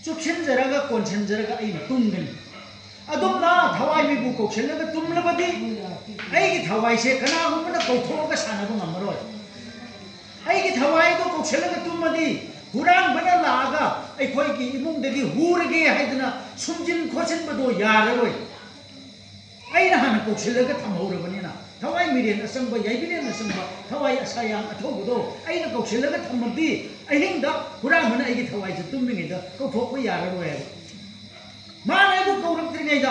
ꯆꯨꯞꯁꯤꯟꯖꯔꯒ, ꯀꯣꯟꯁꯤꯟꯖꯔꯒ ꯑꯩꯅ ꯇꯨꯝꯒꯅꯤ꯫ ꯑꯗꯨꯝꯅ ꯊꯋꯥꯏ ꯃꯤꯕꯨ ꯀꯧꯁꯤꯜꯂꯒ ꯇꯨꯝꯂꯕꯗꯤ ꯑꯩꯒꯤ ꯊꯋꯥꯏꯁꯦ ꯀꯅꯥꯒꯨꯝꯕꯅ ꯀꯧꯊꯣꯛꯑꯒ ꯁꯥꯟꯅꯕ ꯉꯝꯃꯔꯣꯏ꯫ ꯑꯩꯒꯤ ꯊꯋꯥꯏꯗꯣ ꯀꯧꯁꯤꯜꯂꯒ ꯇꯨꯝꯃꯗꯤ ꯍꯨꯔꯥꯟꯕꯅ ꯂꯥꯛꯑꯒ ꯑꯩꯈꯣꯏꯒꯤ ꯏꯃꯨꯡꯗꯒꯤ ꯍꯨꯔꯒꯦ ꯍꯥꯏꯗꯅ ꯁꯨꯝꯖꯤꯟ ꯈꯣꯠꯆꯤꯟꯕꯗꯣ ꯌꯥꯔꯔꯣꯏ꯫ ꯑꯩꯅ ꯍꯥꯟꯅ ꯀꯧꯁꯤꯜꯂꯒ ꯊꯝꯍꯧꯔꯕꯅꯤꯅ, ꯊꯋꯥꯏ ꯃꯤꯔꯦꯟ ꯑꯆꯪꯕ, ꯌꯥꯏꯕꯤꯔꯦꯟ ꯑꯆꯪꯕ, ꯊꯋꯥꯏ ꯑꯁꯥ ꯌꯥꯝ ꯑꯊꯧꯕꯗꯣ ꯑꯩꯅ ꯀꯧꯁꯤꯜꯂꯒ ꯊꯝꯃꯕꯗꯤ ꯑꯍꯤꯡꯗ ꯍꯨꯔꯥꯟꯕꯅ ꯑꯩꯒꯤ ꯊꯋꯥꯏꯁꯦ ꯇꯨꯝꯃꯤꯉꯩꯗ ꯀꯧꯊꯣꯛꯄ ꯌꯥꯔꯔꯣꯏ ꯍꯥꯏꯕ꯫ ꯃꯥꯅ ꯑꯩꯕꯨ ꯀꯧꯔꯛꯇ꯭ꯔꯤꯉꯩꯗ,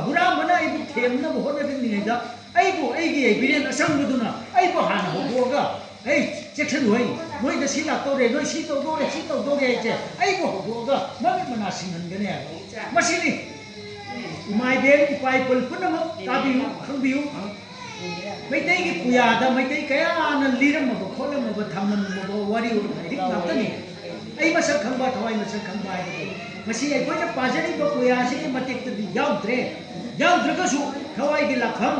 ꯍꯨꯔꯥꯟꯕꯅ ꯑꯩꯕꯨ ꯊꯦꯝꯅꯕ ꯍꯣꯠꯅꯔꯤꯉꯩꯗ, ꯑꯩꯕꯨ ꯑꯩꯒꯤ ꯌꯥꯏꯕꯤꯔꯦꯟ ꯑꯆꯪꯕꯗꯨꯅ ꯑꯩꯕꯨ ꯍꯥꯟꯅ ꯍꯧꯗꯣꯛꯑꯒ, "ꯑꯩ ꯆꯦꯛꯁꯤꯜꯂꯨ, ꯍꯩ, ꯅꯣꯏꯗ ꯁꯤ ꯂꯥꯛꯇꯧꯔꯦ, ꯅꯣꯏ ꯁꯤ ꯇꯧꯗꯧꯔꯦ, ꯁꯤ ꯇꯧꯗꯧꯔꯦ" ꯍꯥꯏꯁꯦ ꯑꯩꯕꯨ ꯍꯧꯗꯣꯛꯑꯒ ꯃꯃꯤꯠ ꯃꯅꯥ ꯁꯤꯡꯍꯟꯒꯅꯤ ꯍꯥꯏꯕ꯫ ꯃꯁꯤꯅꯤ ꯏꯃꯥ ꯏꯕꯦꯟ, ꯏꯄꯥ ꯏꯄꯨ ꯄꯨꯝꯅꯃꯛ ꯇꯥꯕꯤꯌꯨ, ꯈꯪꯕꯤꯌꯨ꯫ ꯃꯩꯇꯩꯒꯤ ꯄꯨꯌꯥꯗ ꯃꯩꯇꯩ ꯀꯌꯥꯅ ꯂꯤꯔꯝꯃꯕ, ꯈꯣꯠꯂꯝꯃꯕ, ꯊꯝꯂꯝꯃꯕ ꯋꯥꯔꯤ ꯂꯥꯏꯔꯤꯛ ꯉꯥꯛꯇꯅꯤ꯫ ꯑꯩ ꯃꯁꯛ ꯈꯪꯕ, ꯊꯋꯥꯏ ꯃꯁꯛ ꯈꯪꯕ ꯍꯥꯏꯕꯗꯣ꯫ ꯃꯁꯤ ꯑꯩꯈꯣꯏꯅ ꯄꯥꯖꯔꯤꯕ ꯄꯨꯌꯥꯁꯤꯒꯤ ꯃꯇꯦꯛꯇꯗꯤ ꯌꯥꯎꯗ꯭ꯔꯦ꯫ ꯌꯥꯎꯗ꯭ꯔꯒꯁꯨ ꯊꯋꯥꯏꯒꯤ ꯂꯥꯛꯐꯝ,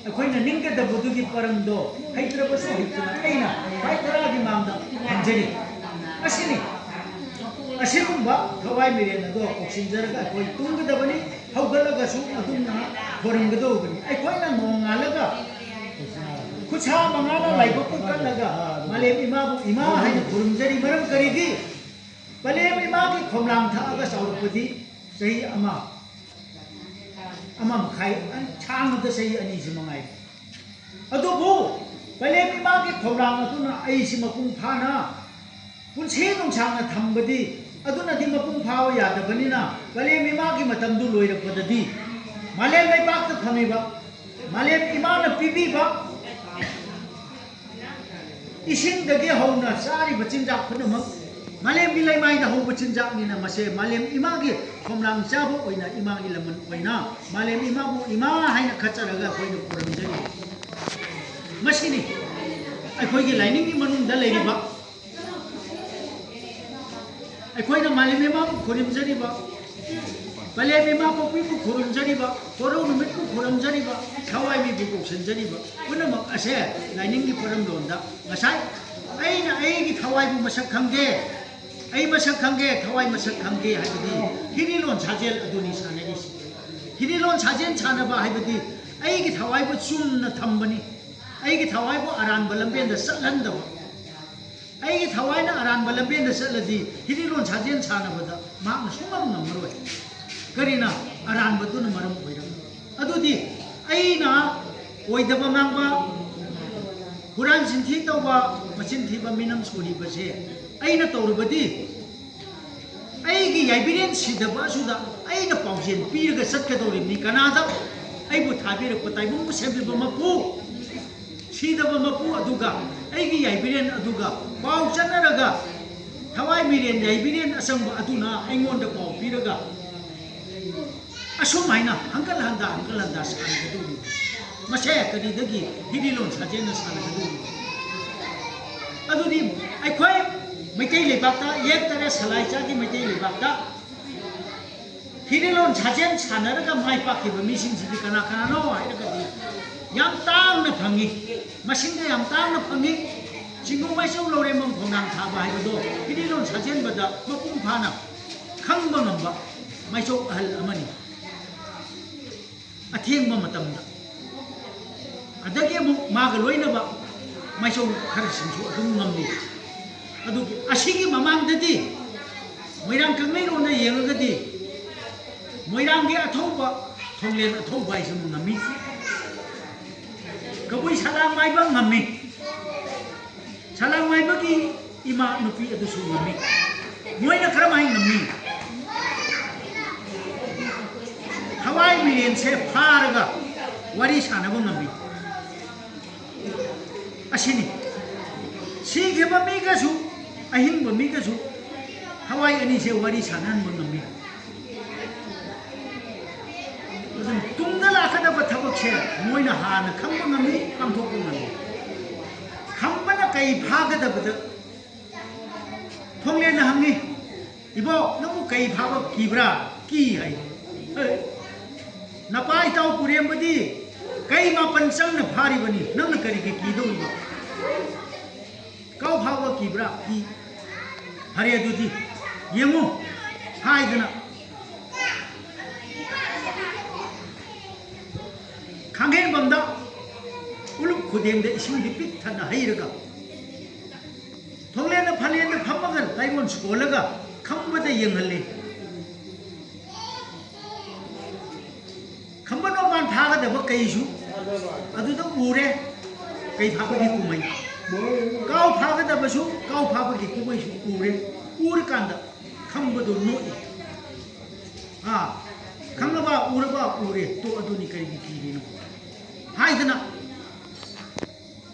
ꯑꯩꯈꯣꯏꯅ ꯅꯤꯡꯒꯗꯕꯗꯨꯒꯤ ꯄꯔꯝꯗꯣ ꯍꯩꯇ꯭ꯔꯕꯁꯨ ꯍꯩꯇꯅ ꯑꯩꯅ ꯈ꯭ꯋꯥꯏ ꯇꯔꯥꯒꯤ ꯃꯥꯡꯗ ꯊꯝꯖꯔꯤ꯫ ꯑꯁꯤꯅꯤ꯫ ꯑꯁꯤꯒꯨꯝꯕ ꯊꯋꯥꯏ ꯃꯤꯔꯦꯟ ꯑꯗꯣ ꯀꯣꯛꯁꯤꯟꯖꯔꯒ ꯑꯩꯈꯣꯏ ꯇꯨꯝꯒꯗꯕꯅꯤ꯫ ꯍꯧꯒꯠꯂꯒꯁꯨ ꯑꯗꯨꯝꯅ ꯈꯣꯏꯔꯝꯒꯗꯧꯕꯅꯤ꯫ ꯑꯩꯈꯣꯏꯅ ꯅꯣꯡꯉꯥꯜꯂꯒ ꯈꯨꯠꯁꯥ ꯃꯉꯥꯅ ꯂꯥꯏꯕꯛ ꯀꯠꯂꯒ ꯃꯥꯂꯦꯝ ꯏꯃꯥꯕꯨ ꯏꯃꯥ ꯍꯥꯏꯅ ꯈꯨꯔꯨꯝꯖꯔꯤ꯫ ꯃꯔꯝ ꯀꯔꯤꯒꯤ? ꯃꯥꯂꯦꯝ ꯏꯃꯥꯒꯤ ꯈꯣꯝꯂꯥꯡ ꯊꯛꯑꯒ ꯆꯥꯎꯔꯛꯄꯗꯤ ꯆꯍꯤ ꯑꯃ, ꯑꯃ ꯃꯈꯥꯏ, ꯁꯥꯡꯉꯕꯗ ꯆꯍꯤ ꯑꯅꯤꯁꯤ ꯃꯉꯥꯏ꯫ ꯑꯗꯨꯕꯨ ꯃꯥꯂꯦꯝ ꯏꯃꯥꯒꯤ ꯈꯣꯝꯂꯥꯡ ꯑꯗꯨꯅ ꯑꯩꯁꯤ ꯃꯄꯨꯡ ꯐꯥꯅ ꯄꯨꯟꯁꯤ ꯅꯨꯡꯁꯥꯡꯅ ꯊꯝꯕꯗꯤ, ꯑꯗꯨꯅꯗꯤ ꯃꯄꯨꯡ ꯐꯥꯕ ꯌꯥꯗꯕꯅꯤꯅ, ꯃꯥꯂꯦꯝ ꯏꯃꯥꯒꯤ ꯃꯇꯝꯗꯨ ꯂꯣꯏꯔꯛꯄꯗꯗꯤ ꯃꯥꯂꯦꯝ ꯂꯩꯕꯥꯛꯇ ꯐꯝꯃꯤꯕ, ꯃꯥꯂꯦꯝ ꯏꯃꯥꯅ ꯄꯤꯕꯤꯕ ꯏꯁꯤꯡꯗꯒꯤ ꯍꯧꯅ ꯆꯥꯔꯤꯕ ꯆꯤꯟꯖꯥꯛ ꯄꯨꯝꯅꯃꯛ ꯃꯥꯂꯦꯝꯒꯤ ꯂꯩꯃꯥꯏꯗ ꯍꯧꯕ ꯆꯤꯟꯖꯥꯛꯅꯤꯅ, ꯃꯁꯦ ꯃꯥꯂꯦꯝ ꯏꯃꯥꯒꯤ ꯈꯣꯝꯂꯥꯡ ꯆꯥꯕ ꯑꯣꯏꯅ, ꯏꯃꯥꯒꯤ ꯂꯃꯟ ꯑꯣꯏꯅ ꯃꯥꯂꯦꯝ ꯏꯃꯥꯕꯨ ꯏꯃꯥ ꯍꯥꯏꯅ ꯈꯠꯆꯔꯒ ꯑꯩꯈꯣꯏꯅ ꯈꯨꯔꯨꯝꯖꯔꯤ꯫ ꯃꯁꯤꯅꯤ ꯑꯩꯈꯣꯏꯒꯤ ꯂꯥꯏꯅꯤꯡꯒꯤ ꯃꯅꯨꯡꯗ ꯂꯩꯔꯤꯕ꯫ ꯑꯩꯈꯣꯏꯅ ꯃꯥꯂꯦꯝ ꯏꯃꯥꯕꯨ ꯈꯨꯔꯨꯝꯖꯔꯤꯕ, ꯃꯥꯂꯦꯝ ꯏꯃꯥ ꯄꯣꯛꯄꯤꯕꯨ ꯈꯨꯔꯨꯝꯖꯔꯤꯕ, ꯀꯣꯔꯧ ꯅꯨꯃꯤꯠꯄꯨ ꯈꯨꯔꯨꯝꯖꯔꯤꯕ, ꯊꯋꯥꯏ ꯃꯤꯕꯨ ꯀꯧꯁꯤꯟꯖꯔꯤꯕ ꯄꯨꯝꯅꯃꯛ ꯑꯁꯦ ꯂꯥꯏꯅꯤꯡꯒꯤ ꯄꯔꯝꯂꯣꯟꯗ ꯉꯁꯥꯏ ꯑꯩꯅ ꯑꯩꯒꯤ ꯊꯋꯥꯏꯕꯨ ꯃꯁꯛ ꯈꯪꯒꯦ, ꯑꯩ ꯃꯁꯛ ꯈꯪꯒꯦ, ꯊꯋꯥꯏ ꯃꯁꯛ ꯈꯪꯒꯦ ꯍꯥꯏꯕꯗꯤ ꯍꯤꯔꯤꯂꯣꯟ ꯁꯥꯖꯦꯜ ꯑꯗꯨꯅꯤ ꯁꯥꯟꯅꯔꯤꯁꯤ꯫ ꯍꯤꯔꯤꯂꯣꯟ ꯁꯥꯖꯦꯜ ꯁꯥꯟꯅꯕ ꯍꯥꯏꯕꯗꯤ ꯑꯩꯒꯤ ꯊꯋꯥꯏꯕꯨ ꯆꯨꯝꯅ ꯊꯝꯕꯅꯤ, ꯑꯩꯒꯤ ꯊꯋꯥꯏꯕꯨ ꯑꯔꯥꯟꯕ ꯂꯝꯕꯦꯟꯗ ꯆꯠꯍꯟꯗꯕ꯫ ꯑꯩꯒꯤ ꯊꯋꯥꯏꯅ ꯑꯔꯥꯟꯕ ꯂꯝꯕꯦꯟꯗ ꯆꯠꯂꯗꯤ ꯍꯤꯔꯤꯂꯣꯟ ꯁꯥꯖꯦꯜ ꯁꯥꯟꯅꯕꯗ ꯃꯍꯥꯛꯅ ꯁꯨꯡꯉꯝ ꯉꯝꯃꯔꯣꯏ꯫ ꯀꯔꯤꯅ? ꯑꯔꯥꯟꯕꯗꯨꯅ ꯃꯔꯝ ꯑꯣꯏꯔꯝꯃꯤ꯫ ꯑꯗꯨꯗꯤ ꯑꯩꯅ ꯑꯣꯏꯗꯕ ꯉꯥꯡꯕ, ꯍꯨꯔꯥꯟ ꯆꯤꯟꯊꯤ ꯇꯧꯕ, ꯃꯆꯤꯟ ꯊꯤꯕ, ꯃꯤꯅꯝ ꯁꯣꯔꯤꯕꯁꯦ ꯑꯩꯅ ꯇꯧꯔꯕꯗꯤ ꯑꯩꯒꯤ ꯌꯥꯏꯕꯤꯔꯦꯟ ꯁꯤꯗꯕ ꯑꯁꯨꯗ ꯑꯩꯅ ꯄꯥꯎꯖꯦꯜ ꯄꯤꯔꯒ ꯆꯠꯀꯗꯧꯔꯤꯕꯅꯤ꯫ ꯀꯅꯥꯗ? ꯑꯩꯕꯨ ꯊꯥꯕꯤꯔꯛꯄ ꯇꯥꯏꯕꯪꯕꯨ ꯁꯦꯝꯕꯤꯕ ꯃꯄꯨ, ꯁꯤꯗꯕ ꯃꯄꯨ ꯑꯗꯨꯒ ꯑꯩꯒꯤ ꯌꯥꯏꯕꯤꯔꯦꯟ ꯑꯗꯨꯒ ꯄꯥꯎ ꯆꯠꯅꯔꯒ ꯊꯋꯥꯏ ꯃꯤꯔꯦꯟ ꯌꯥꯏꯕꯤꯔꯦꯟ ꯑꯆꯪꯕ ꯑꯗꯨꯅ ꯑꯩꯉꯣꯟꯗ ꯄꯥꯎ ꯄꯤꯔꯒ ꯑꯁꯨꯝ ꯍꯥꯏꯅ ꯍꯪꯀꯠ ꯍꯟꯗ, ꯍꯪꯀꯠ ꯍꯟꯗ ꯁꯥꯟꯅꯒꯗꯧꯔꯤꯕꯅꯤ꯫ ꯃꯁꯦ ꯀꯔꯤꯗꯒꯤ ꯍꯤꯔꯤꯂꯣꯟ ꯁꯥꯖꯦꯟꯅ ꯁꯥꯟꯅꯒꯗꯧꯔꯤꯕꯅꯤ? ꯑꯗꯨꯗꯤ ꯑꯩꯈꯣꯏ ꯃꯩꯇꯩ ꯂꯩꯕꯥꯛꯇ, ꯌꯦꯛꯇꯔꯦ ꯁꯂꯥꯏ ꯆꯥꯒꯤ ꯃꯩꯇꯩ ꯂꯩꯕꯥꯛꯇ ꯍꯤꯔꯤꯂꯣꯟ ꯁꯥꯖꯦꯟ ꯁꯥꯟꯅꯔꯒ ꯃꯥꯏ ꯄꯥꯛꯈꯤꯕ ꯃꯤꯁꯤꯡꯁꯤꯗꯤ ꯀꯅꯥ ꯀꯅꯥꯅꯣ ꯍꯥꯏꯔꯒꯗꯤ ꯌꯥꯝ ꯇꯥꯡꯅ ꯐꯪꯉꯤ, ꯃꯁꯤꯡꯗ ꯌꯥꯝ ꯇꯥꯡꯅ ꯐꯪꯉꯤ꯫ ꯆꯤꯡꯒꯨ ꯃꯥꯏꯆꯧ ꯂꯧꯔꯦꯝꯕꯝ ꯈꯣꯡꯅꯥꯡ ꯊꯥꯕ ꯍꯥꯏꯕꯗꯣ ꯍꯤꯔꯤꯂꯣꯟ ꯁꯥꯖꯦꯟꯕꯗ ꯃꯄꯨꯡ ꯐꯥꯅ ꯈꯪꯕ ꯉꯝꯕ ꯃꯥꯏꯆꯧ ꯑꯍꯜ ꯑꯃꯅꯤ꯫ ꯑꯊꯦꯡꯕ ꯃꯇꯝꯗ ꯑꯗꯒꯤ ꯑꯃꯨꯛ ꯃꯥꯒ ꯂꯣꯏꯅꯕ ꯃꯥꯏꯆꯧ ꯈꯔꯁꯤꯡꯁꯨ ꯑꯗꯨꯝ ꯉꯝꯃꯤ꯫ ꯑꯗꯨꯒꯤ ꯑꯁꯤꯒꯤ ꯃꯃꯥꯡꯗꯗꯤ ꯃꯣꯏꯔꯥꯡ ꯀꯪꯂꯩꯔꯣꯟꯗ ꯌꯦꯡꯉꯒꯗꯤ ꯃꯣꯏꯔꯥꯡꯒꯤ ꯑꯊꯧꯕ, ꯊꯣꯡꯂꯦꯟ ꯑꯊꯧꯕ ꯍꯥꯏꯁꯤꯃ ꯉꯝꯃꯤ꯫ ꯀꯕꯨꯏ ꯁꯂꯥꯡ ꯃꯥꯏꯕ ꯉꯝꯃꯤ꯫ ꯁꯂꯥꯡ ꯃꯥꯏꯕꯒꯤ ꯏꯃꯥ ꯅꯨꯄꯤ ꯑꯗꯨꯁꯨ ꯉꯝꯃꯤ꯫ ꯃꯣꯏꯅ ꯀꯔꯝꯍꯥꯏꯅ ꯉꯝꯃꯤ? ꯊꯋꯥꯏ ꯃꯤꯔꯦꯟꯁꯦ ꯐꯥꯔꯒ ꯋꯥꯔꯤ ꯁꯥꯟꯅꯕ ꯉꯝꯃꯤ꯫ ꯑꯁꯤꯅꯤ꯫ ꯁꯤꯈꯤꯕ ꯃꯤꯒꯁꯨ ꯑꯍꯤꯡꯕ ꯃꯤꯒꯁꯨ ꯊꯋꯥꯏ ꯑꯅꯤꯁꯦ ꯋꯥꯔꯤ ꯁꯥꯟꯅꯍꯟꯕ ꯉꯝꯃꯤ꯫ ꯑꯗꯨꯅ ꯇꯨꯡꯗ ꯂꯥꯛꯀꯗꯕ ꯊꯕꯛꯁꯦ ꯃꯣꯏꯅ ꯍꯥꯟꯅ ꯈꯪꯕ ꯉꯝꯃꯤ, ꯄꯥꯡꯊꯣꯛꯄ ꯉꯝꯃꯤ꯫ ꯈꯝꯕꯅ ꯀꯩ ꯐꯥꯒꯗꯕꯗ ꯊꯣꯡꯂꯦꯟꯅ ꯍꯪꯉꯤ, "ꯏꯕꯣ, ꯅꯪꯕꯨ ꯀꯩ ꯐꯥꯕ ꯀꯤꯕ꯭ꯔꯥ?" "ꯀꯤ" ꯍꯥꯏ꯫ "ꯑꯦ, ꯅꯄꯥ ꯏꯇꯥꯎ ꯄꯨꯔꯦꯝꯕꯗꯤ ꯀꯩ ꯃꯥꯄꯟ ꯆꯪꯅ ꯐꯥꯔꯤꯕꯅꯤ, ꯅꯪꯅ ꯀꯔꯤꯒꯤ ꯀꯤꯗꯧꯔꯤꯕ?" "ꯀꯥꯎ ꯐꯥꯕ ꯀꯤꯕ꯭ꯔꯥ?" "ꯀꯤ"꯫ "ꯐꯔꯦ ꯑꯗꯨꯗꯤ ꯌꯦꯡꯉꯨ" ꯍꯥꯏꯗꯅ ꯈꯥꯡꯍꯦꯟꯕꯝꯗ ꯎꯂꯨꯞ ꯈꯨꯗꯦꯡꯗ ꯏꯁꯤꯡꯗꯤ ꯄꯤꯛ ꯊꯟꯅ ꯍꯩꯔꯒ ꯊꯣꯡꯂꯦꯟꯅ ꯐꯂꯦꯟꯗ ꯐꯝꯃꯒ ꯂꯥꯏꯔꯣꯟ ꯁꯣꯜꯂꯒ ꯈꯝꯕꯗ ꯌꯦꯡꯍꯜꯂꯤ꯫ ꯈꯝꯕ ꯅꯣꯡꯃꯥꯟ ꯐꯥꯒꯗꯕ ꯀꯩꯁꯨ ꯑꯗꯨꯗ ꯎꯔꯦ꯫ ꯀꯩ ꯐꯥꯕꯒꯤ ꯀꯨꯝꯍꯩ, ꯀꯥꯎ ꯐꯥꯒꯗꯕꯁꯨ, ꯀꯥꯎ ꯐꯥꯕꯒꯤ ꯀꯨꯝꯍꯩꯁꯨ ꯎꯔꯦ꯫ ꯎꯔꯀꯥꯟꯗ ꯈꯝꯕꯗꯣ ꯅꯣꯛꯏ꯫ "ꯑꯥ, ꯈꯪꯉꯕ? ꯎꯔꯕ? ꯎꯔꯦ꯫ ꯇꯣ, ꯑꯗꯨꯅꯤ, ꯀꯔꯤꯒꯤ ꯀꯤꯔꯤꯅꯣ?" ꯍꯥꯏꯗꯅ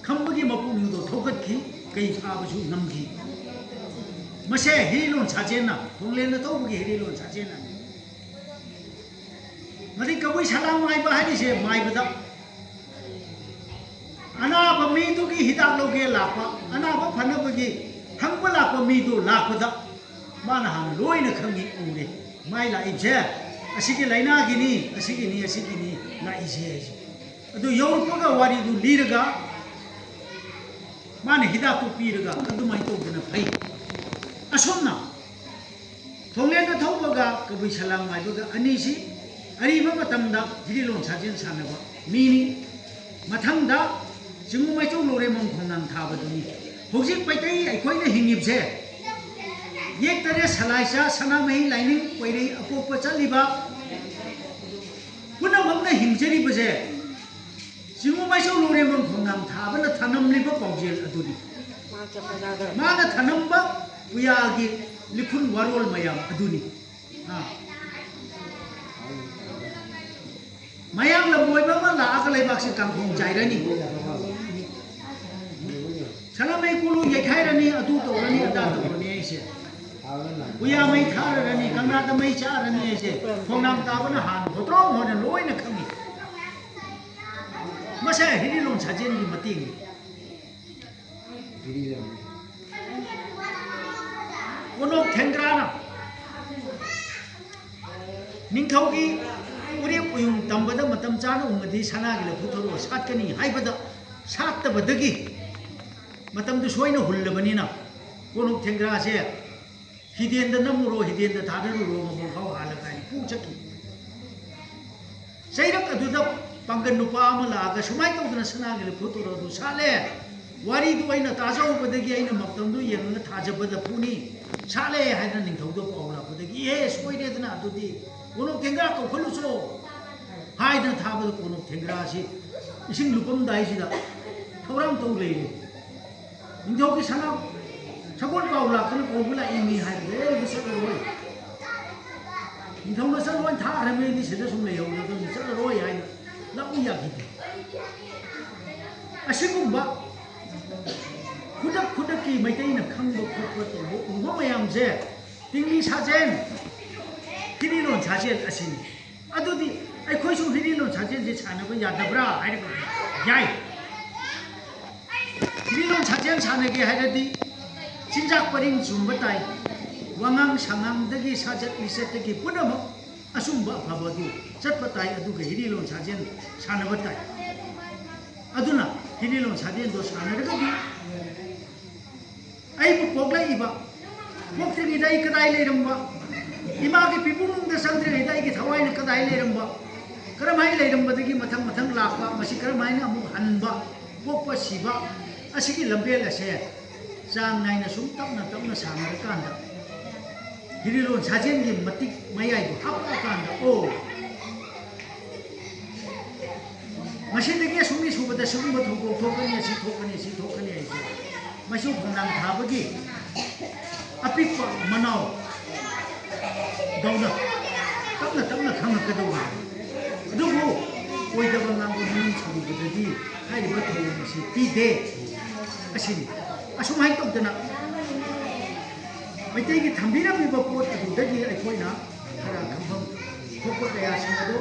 ꯈꯝꯕꯒꯤ ꯃꯄꯨꯛꯅꯤꯡꯗꯣ ꯊꯧꯒꯠꯈꯤ꯫ ꯀꯩ ꯐꯥꯕꯁꯨ ꯉꯝꯈꯤ꯫ ꯃꯁꯦ ꯍꯤꯔꯤꯂꯣꯟ ꯁꯥꯖꯦꯟꯅ, ꯊꯣꯡꯂꯦꯟꯅ ꯊꯧꯕꯒꯤ ꯍꯤꯔꯤꯂꯣꯟ ꯁꯥꯖꯦꯟꯅ꯫ ꯃꯗꯩ ꯀꯕꯨꯏ ꯁꯂꯥꯡ ꯃꯥꯏꯕ ꯍꯥꯏꯔꯤꯁꯦ ꯃꯥꯏꯕꯗ ꯑꯅꯥꯕ ꯃꯤꯗꯨꯒꯤ ꯍꯤꯗꯥꯛ ꯂꯧꯒꯦ ꯂꯥꯛꯄ, ꯑꯅꯥꯕ ꯐꯅꯕꯒꯤ ꯍꯪꯕ ꯂꯥꯛꯄ ꯃꯤꯗꯨ ꯂꯥꯛꯄꯗ ꯃꯥꯅ ꯍꯥꯟꯅ ꯂꯣꯏꯅ ꯈꯪꯉꯤ, ꯎꯔꯦ꯫ ꯃꯥꯏ ꯂꯥꯛꯏꯕꯁꯦ ꯑꯁꯤꯒꯤ ꯂꯥꯏꯅꯥꯒꯤꯅꯤ, ꯑꯁꯤꯒꯤꯅꯤ, ꯑꯁꯤꯒꯤꯅꯤ ꯂꯥꯛꯏꯁꯦ ꯍꯥꯏꯁꯦ꯫ ꯑꯗꯨ ꯌꯧꯔꯛꯄꯒ ꯋꯥꯔꯤꯗꯨ ꯂꯤꯔꯒ ꯃꯥꯅ ꯍꯤꯗꯥꯛꯇꯨ ꯄꯤꯔꯒ ꯑꯗꯨꯃꯥꯏꯅ ꯇꯧꯗꯅ ꯐꯩ꯫ ꯑꯁꯨꯝꯅ ꯊꯣꯡꯂꯦꯟꯅ ꯊꯧꯕꯒ ꯀꯕꯨꯏ ꯁꯂꯥꯡ ꯃꯥꯏꯕꯒ ꯑꯅꯤꯁꯤ ꯑꯔꯤꯕ ꯃꯇꯝꯗ ꯍꯤꯔꯤꯂꯣꯟ ꯁꯥꯖꯦꯜ ꯁꯥꯟꯅꯕ ꯃꯤꯅꯤ꯫ ꯃꯊꯪꯗ ꯆꯤꯡꯉꯨ ꯃꯩꯆꯧ ꯂꯣꯔꯦꯃꯪ ꯈꯣꯡꯅꯥꯡ ꯊꯥꯕꯗꯨꯅꯤ꯫ ꯍꯧꯖꯤꯛ ꯃꯩꯇꯩ ꯑꯩꯈꯣꯏꯅ ꯍꯤꯡꯉꯤꯕꯁꯦ ꯌꯦꯛ ꯇꯔꯦꯠ ꯁꯂꯥꯏꯆꯥ ꯁꯅꯥꯃꯍꯤ ꯂꯥꯏꯅꯤꯡ ꯄꯣꯏꯔꯩ ꯑꯄꯣꯛꯄ ꯆꯠꯂꯤꯕ ꯄꯨꯝꯅꯃꯛꯅ ꯍꯤꯡꯖꯔꯤꯕꯁꯦ ꯆꯤꯡꯉꯨ ꯃꯩꯆꯧ ꯂꯣꯔꯦꯃꯪ ꯈꯣꯡꯅꯥꯡ ꯊꯥꯕꯅ ꯊꯅꯝꯂꯤꯕ ꯄꯥꯎꯖꯦꯜ ꯑꯗꯨꯅꯤ꯫ ꯃꯥꯅ ꯊꯅꯝꯕ ꯄꯨꯌꯥꯒꯤ ꯂꯤꯈꯨꯟ ꯋꯥꯔꯣꯜ ꯃꯌꯥꯝ ꯑꯗꯨꯅꯤ꯫ ꯑꯥ꯫ ꯃꯌꯥꯡ ꯂꯝꯕꯣꯏꯕ ꯑꯃ ꯂꯥꯛꯑꯒ ꯂꯩꯕꯥꯛꯁꯤ ꯀꯥꯡꯈꯣꯡ ꯆꯥꯏꯔꯅꯤ꯫ ꯁꯅꯥꯃꯍꯤ ꯀꯣꯂꯨ ꯌꯩꯈꯥꯏꯔꯅꯤ, ꯑꯗꯨ ꯇꯧꯔꯅꯤ, ꯑꯗꯥ ꯇꯧꯔꯅꯤ ꯑꯩꯁꯦ꯫ ꯎꯌꯥ ꯃꯩ ꯊꯥꯔꯔꯅꯤ, ꯀꯪꯂꯥꯗ ꯃꯩ ꯆꯥꯔꯅꯤ ꯑꯩꯁꯦ꯫ ꯈꯣꯡꯅꯥꯡ ꯇꯥꯕꯅ ꯍꯥꯟꯅ ꯍꯣꯇ꯭ꯔꯣꯡ ꯍꯣꯟꯅ ꯂꯣꯏꯅ ꯈꯪꯉꯤ꯫ ꯃꯁꯦ ꯍꯤꯔꯤꯂꯣꯟ ꯁꯥꯖꯦꯟꯒꯤ ꯃꯇꯦꯡꯅꯤ꯫ ꯀꯣꯅꯣꯞ ꯊꯦꯡꯒ꯭ꯔꯥꯅ ꯅꯤꯡꯊꯧꯒꯤ ꯎꯔꯦꯞ ꯎꯌꯨꯡ ꯇꯝꯕꯗ ꯃꯇꯝ ꯆꯥꯅ ꯎꯃꯗꯤ ꯁꯅꯥꯒꯤ ꯂꯐꯨ ꯊꯔꯣ ꯁꯥꯠꯀꯅꯤ ꯍꯥꯏꯕꯗ ꯁꯥꯠꯇꯕꯗꯒꯤ ꯃꯇꯝꯗꯨ ꯁꯣꯏꯅ ꯍꯨꯜꯂꯕꯅꯤꯅ ꯀꯣꯅꯣꯞ ꯊꯦꯡꯒ꯭ꯔꯥꯁꯦ ꯍꯤꯗꯦꯟꯗ ꯅꯝꯃꯨꯔꯣ, ꯍꯤꯗꯦꯟꯗ ꯊꯥꯗꯔꯨꯔꯣ, ꯃꯕꯨꯡ ꯈꯥꯎ ꯍꯥꯜꯂꯒ ꯍꯥꯏꯅ ꯄꯨ ꯆꯠꯈꯤ꯫ ꯆꯩꯔꯛ ꯑꯗꯨꯗ ꯄꯥꯡꯒꯜ ꯅꯨꯄꯥ ꯑꯃ ꯂꯥꯛꯑꯒ ꯁꯨꯃꯥꯏꯅ ꯇꯧꯗꯅ ꯁꯅꯥꯒꯤ ꯂꯐꯨ ꯊꯔꯣ ꯑꯗꯨ ꯁꯥꯠꯂꯦ, ꯋꯥꯔꯤꯗꯨ ꯑꯩꯅ ꯇꯥꯖꯍꯧꯕꯗꯒꯤ ꯑꯩꯅ ꯃꯇꯝꯗꯨ ꯌꯦꯡꯉꯒ ꯊꯥꯖꯕꯗ ꯄꯨꯅꯤ, ꯁꯥꯠꯂꯦ ꯍꯥꯏꯗꯅ ꯅꯤꯡꯊꯧꯗ ꯄꯥꯎ ꯂꯥꯛꯄꯗꯒꯤ, "ꯑꯦ, ꯁꯣꯏꯔꯦꯗꯅ, ꯑꯗꯨꯗꯤ ꯀꯣꯅꯣꯞ ꯊꯦꯡꯒ꯭ꯔꯥ ꯀꯧꯈꯠꯂꯨꯆꯣ" ꯍꯥꯏꯗꯅ ꯊꯥꯕꯗ ꯀꯣꯅꯣꯞ ꯊꯦꯡꯒ꯭ꯔꯥꯁꯤ ꯏꯁꯤꯡ ꯂꯨꯞꯄꯝꯗꯥꯏꯁꯤꯗ ꯊꯧꯔꯥꯡ ꯇꯧ ꯂꯩꯔꯦ꯫ ꯅꯤꯡꯊꯧꯒꯤ ꯁꯅꯥ ꯁꯒꯣꯜ ꯄꯥꯎ ꯂꯥꯛꯇꯅ ꯀꯧꯕ ꯂꯥꯛꯏꯅꯤ ꯍꯥꯏꯕꯗ, "ꯑꯦ, ꯑꯩꯗꯤ ꯆꯠꯂꯔꯣꯏ꯫ ꯅꯤꯡꯊꯧꯅ ꯆꯠꯂꯣꯏ ꯊꯥꯈ꯭ꯔꯕꯅꯤ, ꯑꯩꯗꯤ ꯁꯤꯗ ꯁꯨꯝ ꯂꯩꯍꯧꯔꯗꯕꯅꯤ, ꯆꯠꯂꯔꯣꯏ" ꯍꯥꯏꯅ ꯂꯥꯛꯎ ꯌꯥꯈꯤꯗꯦ꯫ ꯑꯁꯤꯒꯨꯝꯕ ꯈꯨꯗꯛ ꯈꯨꯗꯛꯀꯤ ꯃꯩꯇꯩꯅ ꯈꯪꯕ ꯈꯣꯠꯄ ꯇꯧꯕ ꯎꯕ ꯃꯌꯥꯝꯁꯦ ꯇꯤꯡꯃꯤ ꯁꯥꯖꯦꯜ, ꯍꯤꯔꯤꯂꯣꯟ ꯁꯥꯖꯦꯜ ꯑꯁꯤꯅꯤ꯫ ꯑꯗꯨꯗꯤ ꯑꯩꯈꯣꯏꯁꯨ ꯍꯤꯔꯤꯂꯣꯟ ꯁꯥꯖꯦꯜꯁꯦ ꯁꯥꯟꯅꯕ ꯌꯥꯗꯕ꯭ꯔꯥ ꯍꯥꯏꯔꯒꯗꯤ ꯌꯥꯏ꯫ ꯍꯤꯔꯤꯂꯣꯟ ꯁꯥꯖꯦꯜ ꯁꯥꯟꯅꯒꯦ ꯍꯥꯏꯔꯗꯤ ꯆꯤꯟꯖꯥꯛ ꯄꯔꯤꯡ ꯆꯨꯝꯕ ꯇꯥꯏ꯫ ꯋꯥꯉꯥꯡ ꯁꯉꯥꯡꯗꯒꯤ, ꯁꯥꯖꯠ ꯂꯤꯆꯠꯇꯒꯤ ꯄꯨꯝꯅꯃꯛ ꯑꯆꯨꯝꯕ ꯑꯐꯕ ꯑꯗꯨ ꯆꯠꯄ ꯇꯥꯏ, ꯑꯗꯨꯒ ꯍꯤꯔꯤꯂꯣꯟ ꯁꯥꯖꯦꯜ ꯁꯥꯟꯅꯕ ꯇꯥꯏ꯫ ꯑꯗꯨꯅ ꯍꯤꯔꯤꯂꯣꯟ ꯁꯥꯖꯦꯜꯗꯣ ꯁꯥꯟꯅꯔꯒꯗꯤ ꯑꯩꯕꯨ ꯄꯣꯛꯂꯛꯏꯕ, ꯄꯣꯛꯇ꯭ꯔꯤꯉꯩꯗ ꯑꯩ ꯀꯗꯥꯏ ꯂꯩꯔꯝꯕ, ꯏꯃꯥꯒꯤ ꯄꯤꯄꯨꯡꯗ ꯆꯪꯗ꯭ꯔꯤꯉꯩꯗ ꯑꯩꯒꯤ ꯊꯋꯥꯏꯅ ꯀꯗꯥꯏ ꯂꯩꯔꯝꯕ, ꯀꯔꯝꯍꯥꯏꯅ ꯂꯩꯔꯝꯕꯗꯒꯤ ꯃꯊꯪ ꯃꯊꯪ ꯂꯥꯛꯄ, ꯃꯁꯤ ꯀꯔꯝꯍꯥꯏꯅ ꯑꯃꯨꯛ ꯍꯟꯕ, ꯄꯣꯛꯄ ꯁꯤꯕ, ꯑꯁꯤꯒꯤ ꯂꯝꯕꯦꯜ ꯑꯁꯦ ꯆꯥꯡ ꯅꯥꯏꯅ ꯁꯨꯝ ꯇꯞꯅ ꯇꯞꯅ ꯁꯥꯟꯅꯔꯀꯥꯟꯗ ꯍꯤꯔꯤꯂꯣꯟ ꯁꯥꯖꯦꯜꯒꯤ ꯃꯇꯤꯛ ꯃꯌꯥꯏꯗꯨ ꯍꯥꯞꯄꯛꯑꯀꯥꯟꯗ, ꯑꯣ, ꯃꯁꯤꯗꯒꯤ ꯑꯁꯨꯝꯒꯤ ꯁꯨꯕꯗ ꯁꯤꯒꯨꯝꯕ ꯊꯧꯗꯣꯛ ꯊꯣꯛꯀꯅꯤ, ꯑꯁꯤ ꯊꯣꯛꯀꯅꯤ, ꯑꯁꯤ ꯊꯣꯛꯀꯅꯤ ꯍꯥꯏꯁꯦ ꯃꯆꯨ ꯈꯣꯡꯅꯥꯡ ꯊꯥꯕꯒꯤ ꯑꯄꯤꯛꯄ ꯃꯅꯥꯎ ꯗꯧꯅ ꯇꯞꯅ ꯇꯞꯅ ꯈꯪꯉꯛꯀꯗꯧꯕꯅꯤ꯫ ꯑꯗꯨꯕꯨ ꯑꯣꯏꯗꯕ ꯉꯥꯡꯕ ꯃꯅꯨꯡ ꯁꯨꯔꯨꯕꯗꯗꯤ ꯍꯥꯏꯔꯤꯕ ꯊꯧꯑꯣꯡ ꯑꯁꯤ ꯄꯤꯗꯦ꯫ ꯑꯁꯤꯅꯤ꯫ ꯑꯁꯨꯃꯥꯏꯅ ꯇꯧꯗꯅ ꯃꯩꯇꯩꯒꯤ ꯊꯝꯕꯤꯔꯝꯃꯤꯕ ꯄꯣꯠ ꯑꯗꯨꯗꯒꯤ ꯑꯩꯈꯣꯏꯅ ꯈꯔ ꯈꯪꯐꯝ ꯊꯣꯛꯄ ꯀꯌꯥꯁꯤꯡ ꯑꯗꯨ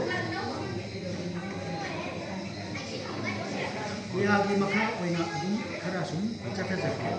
ꯀꯌꯥꯒꯤ ꯃꯈꯥ ꯑꯣꯏꯅ ꯑꯗꯨꯝ ꯈꯔ ꯁꯨꯝ ꯆꯠꯊꯖꯔꯛꯀꯦ꯫